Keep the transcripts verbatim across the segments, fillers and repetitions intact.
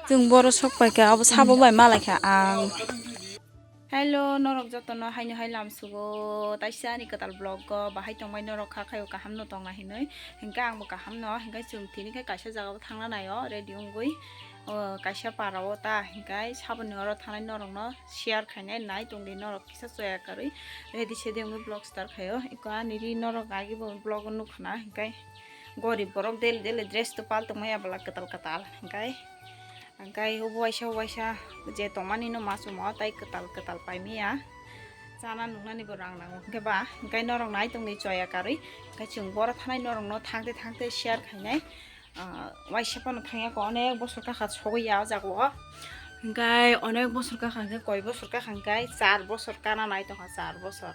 Chwng boro sok pai kha, abo sabo bai malai kha ang. Hello, norok jotono haino hai lam sugo, taisa ani kwtal vlog o bahai tongbai norok kha khaio kaham no tongna hinwi, hinkhe angbo kaham no, hinkhe chwng tini khe kaisa jaga o thangna naio ready wngwi, o kaisa para o ta, hinkhe saboni oro thangnai norok no share khainai nai tongdi norok kisa choya karwi ready sedi wngwi vlog start khaio, eko ani ri norok agi bo vlog o nukha na, hinkhe gorib borok daily daily dress to pal tongmaya bwla kwtal kwtal, hinkhe. Hingkai ubo waisa waisa je tongmani no ma chumo tai kwtal kwtal paimaya. Chana nungnani bo rang nango. Hingke ba, hingkai norok nai tongdi choya karwi. Hingkai chwng boro thanai norok no thangte thangte share khainai. Ah, waisa phano thangya ko onek bosor kakha sogwi ya o jaga o. Hingkai onek bosor kakha hingke koi bosor kakha hingkai char bosor kana nai tongkha char bosor.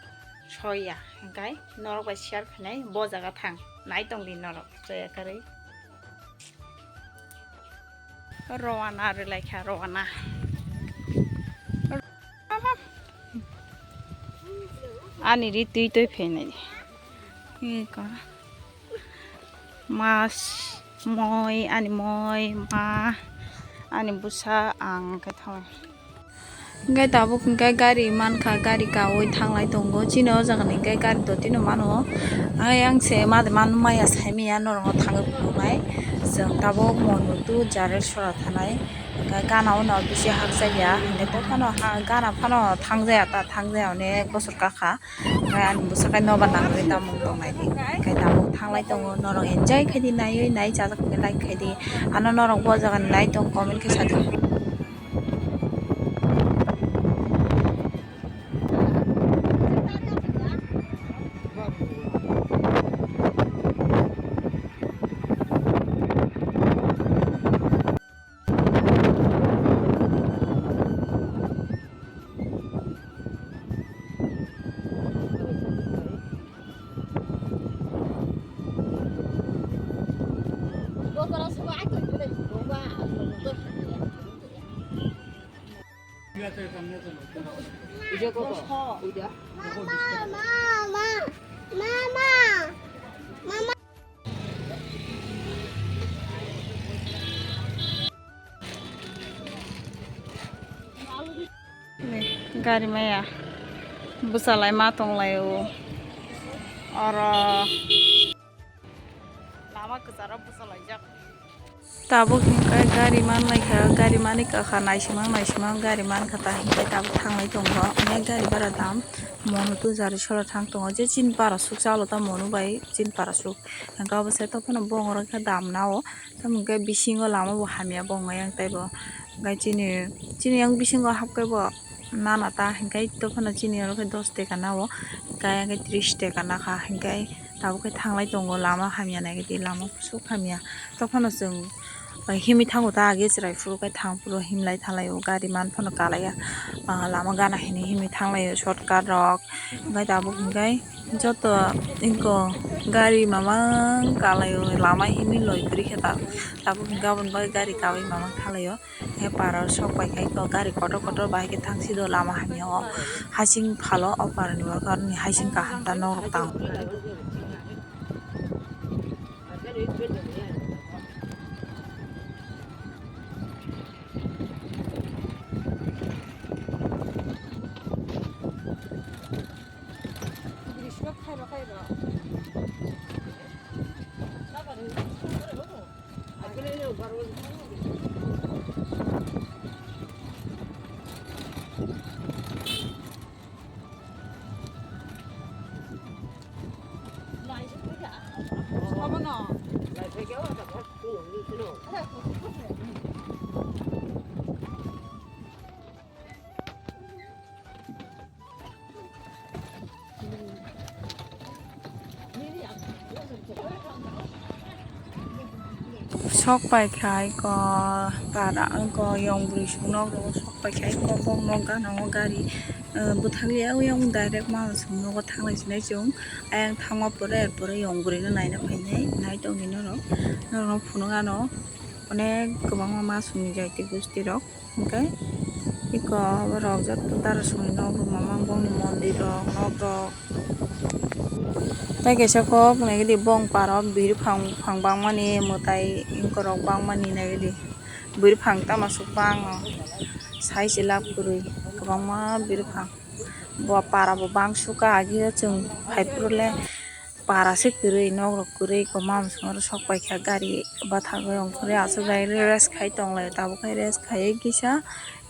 Soya hingkai norok bai share khainai bo jaga thang. Nai tongdi norok choya karwi. Rowana rwlaikha, rowana. Ani ri twi twi phainai. Eko. Mas, moi, ani moi, ma, ani bwsa, ang khe thangwi. Hingke tabuk hingke gari mankha, gari kawi thanglai tongo. Chini o jaga ni hingke gari dotino mano. Ayang se made man maya saimaya norok no thangwi phunuknai. Chwng tabuk Monmutu Jarel sora thanai. Hingke gana o no bisingo hakchaliya. Hingke tei phano ha, gana phano thangjaya ta, thangjaya onek bosor kakha. Hingke ani bwswk kai nobar nangwi tamung tongnai di. Hingke tabuk thanglai tongo. Norok enjoy khaidi, naiwi nai chajak hingke like khaidi. Ano norok bo jaga ni nai tong comment khe sadi. Gari maya bwchalai ma tonglaio oro. Lama kwcharo bwchalaijak. Tabuk hingkhe gari manlaikha, gari manikha kha, naisimang naisimang gari mankha ta hingkhe tabuk thanglai tongo. Onek gari bara dam, Monmutu Jarel sora thang tongo, je chini para suk chalo ta Monu bai chini para suk. Hingkhe obo se tophano bongorok khe dam nao, tamo hingkhe bisingo lama bo hamya bongma yang teibo. Hingkhe chini, chini yang bisingo hapkhe bo nana ta hingkhe tophano chini oro khe dos taka nao, hingkhe yang khe tris taka nakha hingkhe. Tabuk khe thanglai tongo, lama hamya naikhe tei lama kusuk hamya. Tophano chwng himwi thango ta, age chwrai phuru khe thang phuru himlai thanglai o, gari man phano kalaiya. Ah, lama gana hini himwi thanglai o, shortcut rok. Hingkhe tabuk hingkhe joto eko gari mamang kalai o, lama himwi loi kwrwi khe ta. Tabuk hingkhe aboni bagwi gari kawi mamang thanglai o. He para o sok pai khai kok gari kotor kotor bai khe thang si do lama hamya o. Hasing phalo o para ni bo karon ni hasing kaham ta nok rok tang. Sok pai khai ko para ko yong bwrwi song nok rogo sok pai khai ko bok nok gana o gari, eh, bwthak liya o yang direct ma song nogo thanglai sinai chwng ayang thangma pore er pore yong bwrwi no naina phainai nai tongdi norok norok no phunuk ano onek kwbangma ma song ni jai tei gusti rok. Hingkhe Iko borok jotto dara songwi nok rw mamang bongni mondir rok nok rok. Tai kaisa kok naigidi bong parok biri phang phang bangmani mwtai inkorok bangmani naigidi biri phang tamo suk bango sai se lab kwrwi kwbangma biri phang bo para bo bang suka agi o chwng phai phuru le. Para se kwrwi nok rok kwrwi kwma mswng oro sok paikha gari bathagwi ongkhorwi aswk bai rest khai tonglai tabuk khai rest khaiwi kisa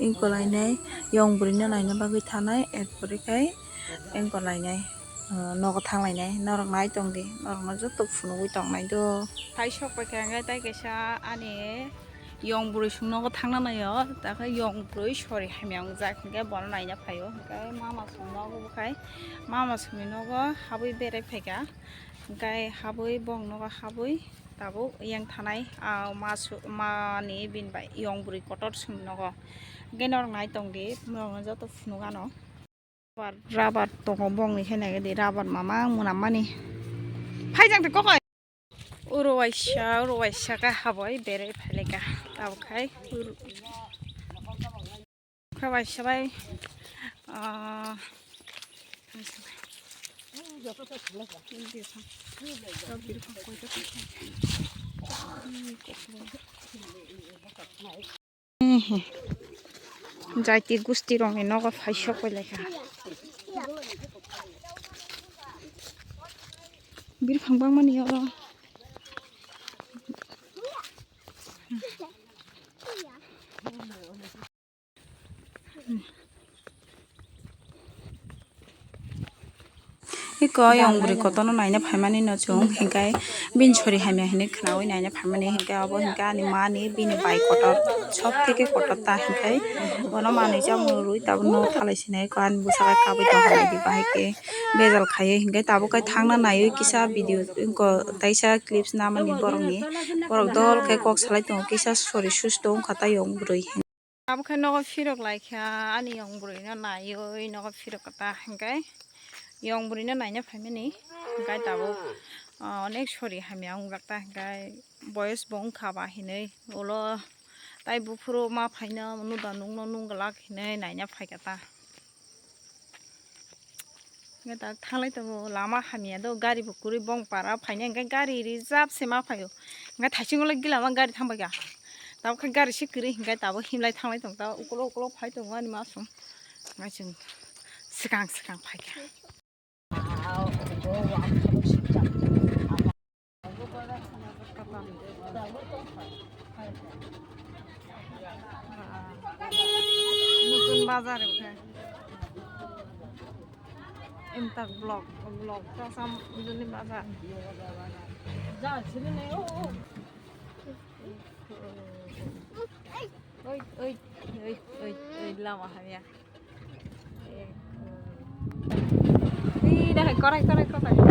ingkolainai yong bwrwino naina bagwi thanai erpore khai ingkolainai nogo thanglainai norok nai tongdi norokno joto phunugwi tongnai do. Hai sok paikha hwnkhe tai kaisa ani yong bwrwi song nogo thangna naio takhe yong bwrwi sori hamya wngjak hwnkhe bono naina phaio hwnkhe mama song nogo bwkhai mama songni nogo habwi berai phaikha. Hwnkhe habwi bong nogo habwi tabuk yang thanai ah, ma su- mani bini bai yong bwrwi kotor song nogo hwnkhe norok nai tongdi norokno joto phunuk ano. Rubber, rubber tongo bongni khe naigadi rubber mamang mwnammani. Phaijak de kokoi. Uro waisa, uro waisa khe haboi berai phaileka. Tabuk khai uro. Khe waisa bai. Ah, Jaiti gusti rokni nogo phai sok pai laikha. Biri phang bangmani oro. Iko yong bwrwi kotorno naina phaimani no chwng hinkhe bini sori hamya hinwi khwnawi naina phaimani hinkhe obo hinkhe ani mani bini bai kotor sob theke kotor ta hinkhe bono manwi chamung rwi tabukno thalai sinai iko ani bwsakhe kabui tongkha naidi bahai khe bejal khaiwi hinkhe tabuk khe thangna naiwi kisa video iko taisa clips namani borokni borok dol khe kok salai tongo kisa sori susto wngkha ta yong bwrwi. Abo khe nogo phirok lai kha ani yong bwrwi no naiwi nogo phirok kha ta hinkhe yong bwrwi no naina phaimani hinkhe tabuk ah, onek sori hamya wngjak ta hinkhe boyes bo wngkha ba hinwi ulo tai buphuru ma phaino nuda nungno nung glak hinwi naina phaikha ta. Hwnkhe ta thanglai tongo lama hamya do gari bo kwrwi bong para phainai hwnkhe gari reserve se ma phaio hwnkhe thaisingo le gila ma gari thangbai kha tabuk khe gari se kwrwi hwnkhe tabuk himlai thanglai tongo ta ukulok ukulok phai tongo ani ma song hwnkhe chwng swkang swkang phaikha. Nutun bazar wngkha. Imtak block, block to sam nutun bazar. Oi, oi, oi, oi, oi, lama hamya. Ih, dah, korai, korai, korai.